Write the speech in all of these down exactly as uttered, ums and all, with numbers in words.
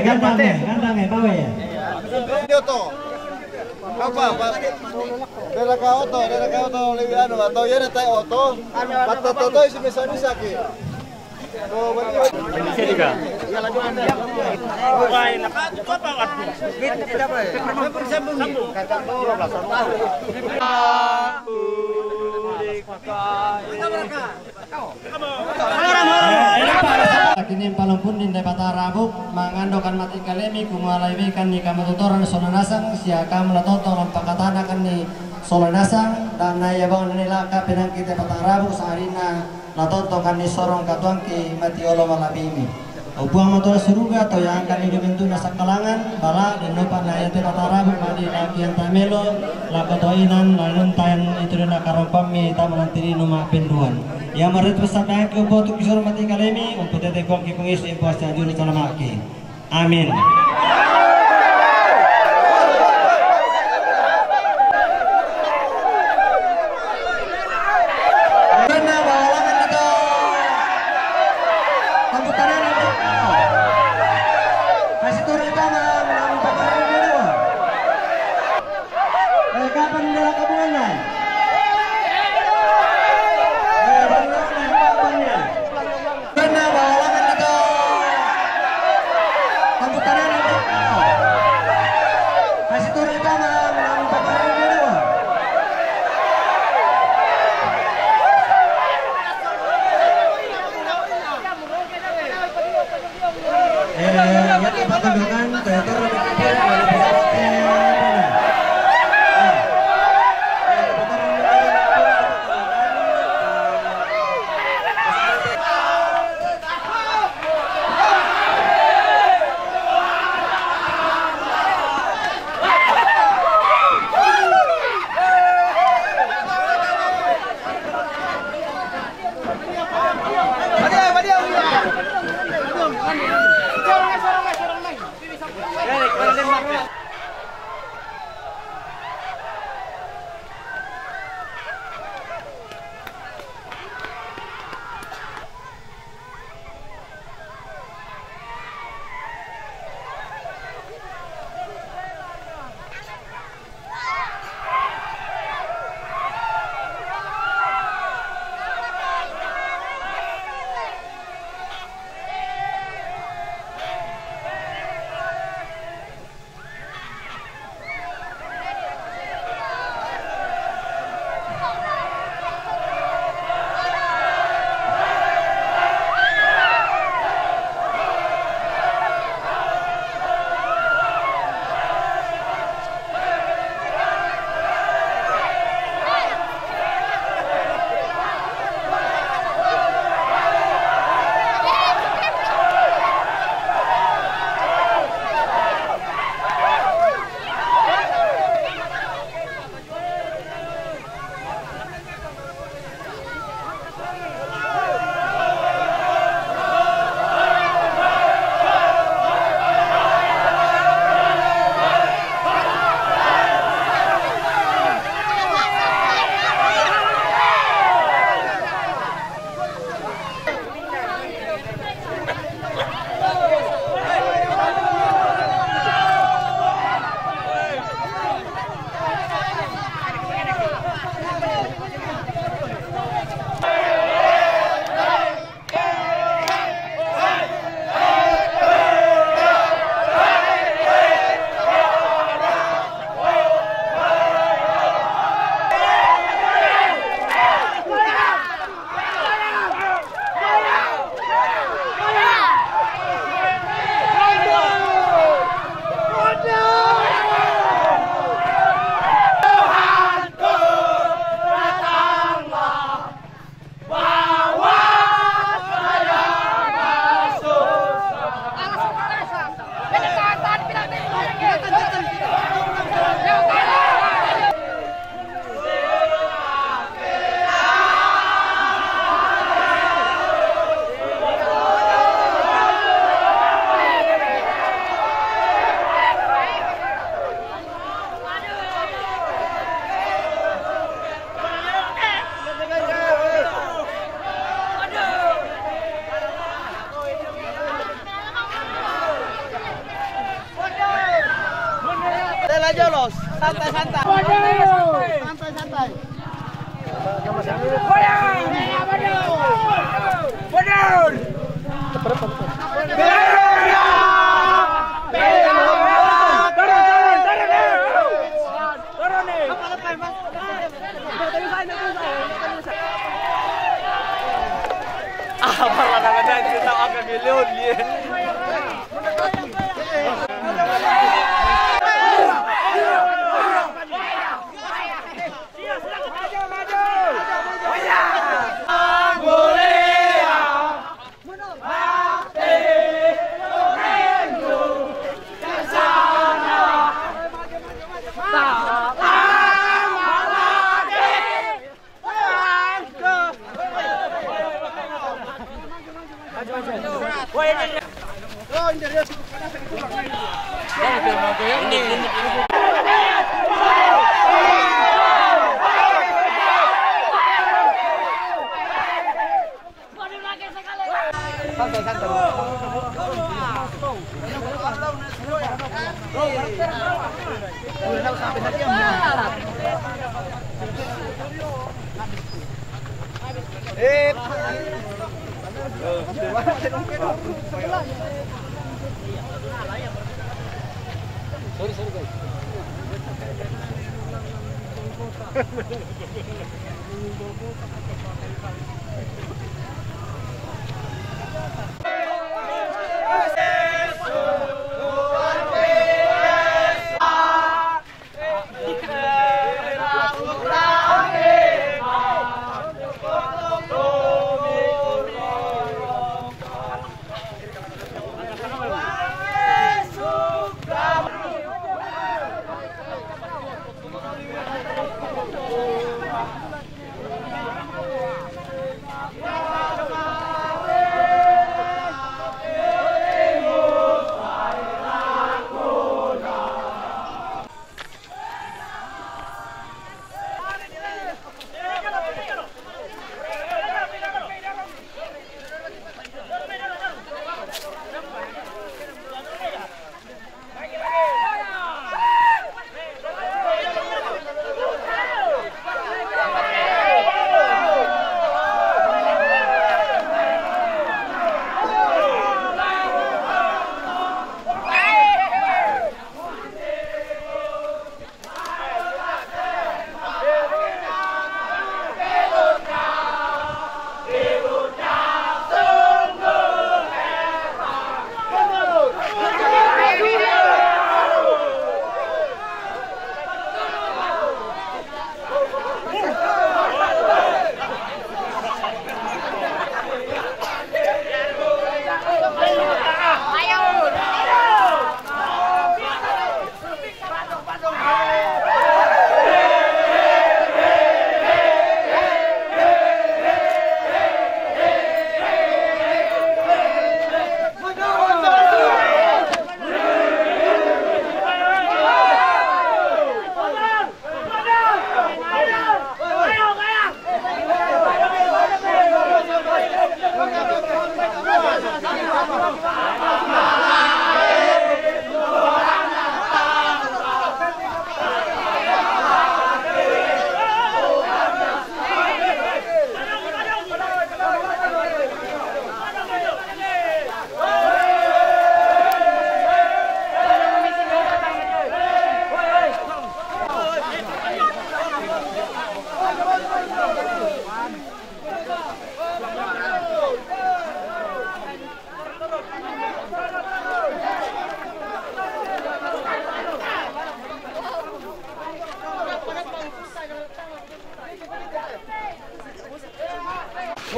Gandang eh, gandang eh, bawa ya. Ini oto. Apa, apa? Dera ka oto, dera ka oto, lebih anu, atau ya, ada tai oto. Kata toto isi bisa-bisa ki. Oh, berarti. Kini palampun di Depata Rabuk, mangandokan mati kalemi, kumalaimikan ni kamatutoran solanasang, siakam latoto lampakatanakan ni solanasang, dan naya bang nila ka pinangkite Depata Rabuk, saarina latoto kan ni sorong katuangki mati olo malabimi. O Puang Matua Suruga, toyangkan ni dumintu na sakalangan, bala, dan nopa na yate Depata Rabuk, madi lakian tamelo, lako toinan, lanun tayan itu na karompami, tamanantiri numa penduan. Ia marit pesan ki upo tu kisor mati kalemi, umpetete kuang ki pengisi, upo sianjuni salamaki. Amin. Karena bahalangan itu. Tepuk tangan itu. Kasih turun tangan, menang paparan itu. Eh, kapan dalam kabungan, Nay? Eh, baru naik kapannya? Karena bahalangan itu. Tepuk tangan itu. Santai, santai. Santai, santai. Ah, malah ada cerita agak miliun dia.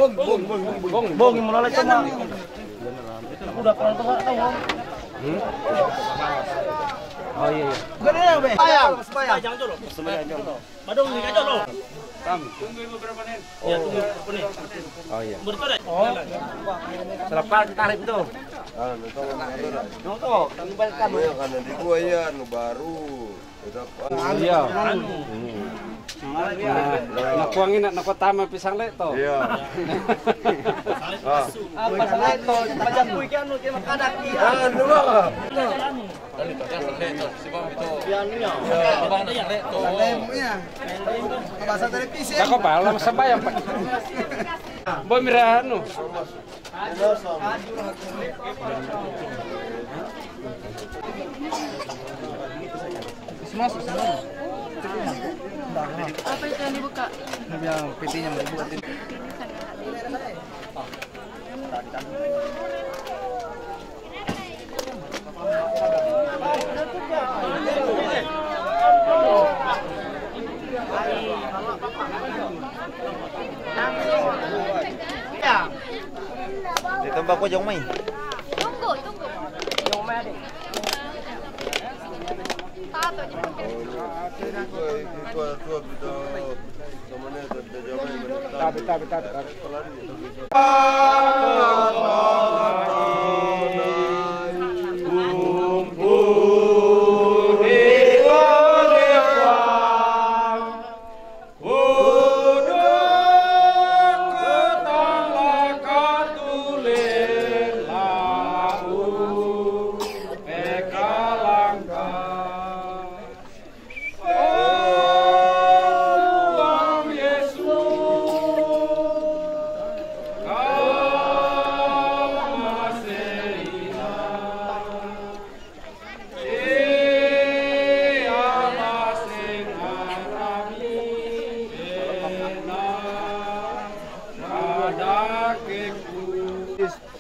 Bong, bong, bong, bong, bong. Bong, yang mulai cuma. Udah pernah tuh, nggak tahu, Bong. Hmm? Oh, iya, iya. Bukan ini, Bang. Sembahyang, sembahyang. Sembahyang, jangan dulu. Badung, ini aja, loh. Kami. Tunggu ibu berapa menit? Ya, tunggu berapa menit? Oh, iya. Berapa deh? Oh. Selepas tarik tuh. Ah, nonton. Nonton, tunggu balik kamu. Iya, karena di gua, iya, nu baru. Udah, iya. Anu. Hmm. Nah, nakuang ina, nakutama pisang leto. Iya. Ah. Apa saleto? Macam kui kianu, dia makadak. Ah, dulu. Iya. Bahasa televisi. Ako pa, alam sa bayan pa. Bo mirano. Masuk, masuk. Apa itu yang dibuka? Ini yang petinya mau dibuka. Di tempat ko jong mai. Tunggu, tunggu. Jong mai. Tato, jong mai. Tabi, tabi, tabi, tabi.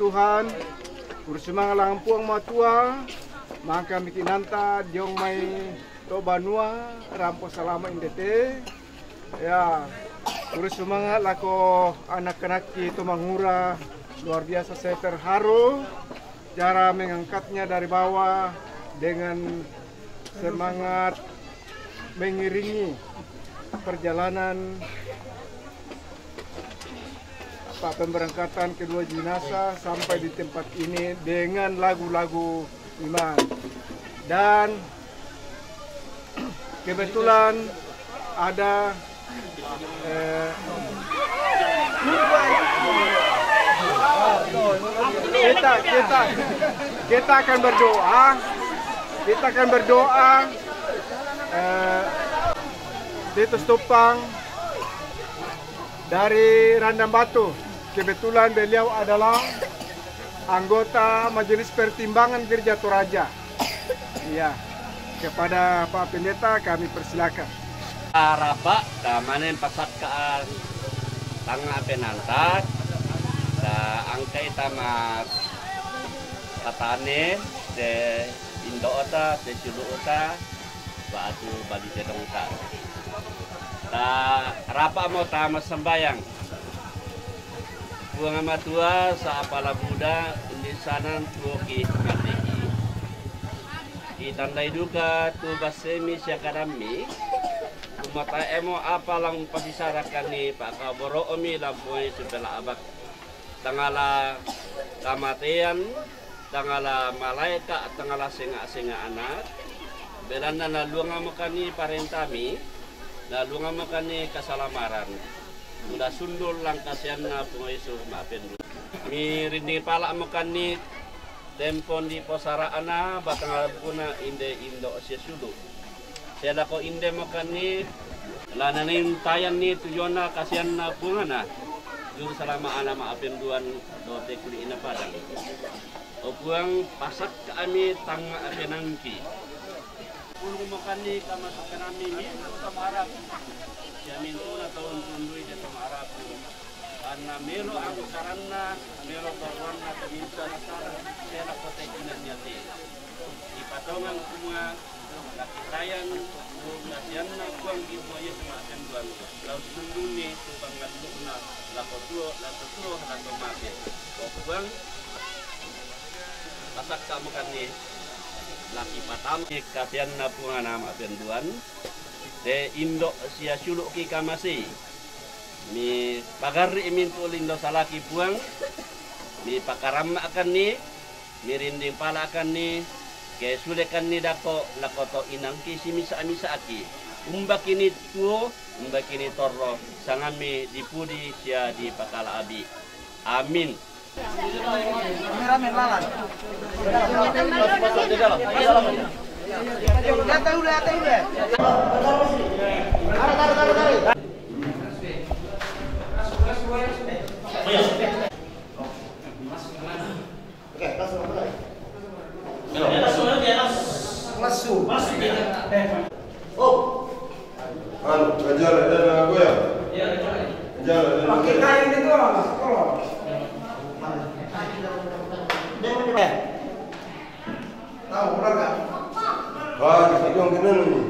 Tuhan, urus sumanga langpuang matua, mangka mikinanta diong mai to banua, rampo salama indete. Ya, urus sumanga lako anak-anakki to Mangura, luar biasa saya terharu cara mengangkatnya dari bawah dengan semangat mengiringi perjalanan apa pemberangkatan kedua jenazah sampai di tempat ini dengan lagu-lagu iman. Dan kebetulan ada eh, kita kita kita akan berdoa, kita akan berdoa eh, Titus Tupang dari Randang Batu. Kebetulan beliau adalah anggota Majelis Pertimbangan Gereja Toraja. Iya, kepada Pak Pendeta kami persilakan. Rapa, ta manen pasakka tanga penantat, ta angkai ta ma patane, te indo ota, te sulu ota, batu badi te dongta. Ta rapa mo ta masambayang. Puang Matua, sa apala buda, indisanan tuo ki matiki. Itandai duka tu basemi sia kadammi, tumataemo apalang pasisarakanni pakaboro'mi lampoi supela abak. Tangala kamatean, tangala malaeka, tangala senga-senga anak, belanna naluangamo kani parentami, naluangamo kani kasalamaran. Mula sundul langkasianna Puang Yesus ma'pendu. Mirinding pala'mo kani tempon di posara'na batang labuna inde indo sia sulu. Sia lako inde mo kani lananing tayanni tujona kasianna Puangna. Juru salama ana ma'penduan dote kuli ina padang. O Puang, pasakka ami tangnga apenangki. Pulung mo kani kamasakkanami mintu' tau ma'arapu. Sia mintu'na tau untundui sia tau ma'arapu. Anna melo angkaranna, melo torroanna to mintu' nasara, sia lako te kinanniate. Ipatongan kumua, lakitayan, kasianna Puang Yesus ma'penduan, lao sundunni tu pangallu'na, lako tuo, lako tuo, lako mate. O Puang, pasakka mo kani, laki patammi kasianna Puangna ma'penduan, te indo sia sulu'ki kamasei. Mi pagarri' mintu' lindo salaki Puang, mi pakaramma'kanni, mi rinding pala'kanni, ke sulekanni dako lako to inangki simisa-misa'ki. Umbakini tuo, umbakini torro, sangami dipudi sia dipakala abi. Amin. Kameramen lalan. Masuk, masuk di dalam. Di dalam. Tarik, tarik, tarik, tarik. Oke, langsung mulai. Di atas, di atas. Langsung. Masuk, ya. Oh. Anu, kejar, ada yang goyang. Iya, kejar. Kejar, ada yang goyang. Pakai kain itu, Mas. Tolong. Tahu, orang nggak? Wah, kita dong, kita nih.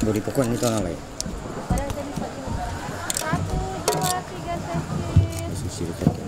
Budi pokok ni tanah lain. Satu, dua, tiga, sesi. Sesi dekat.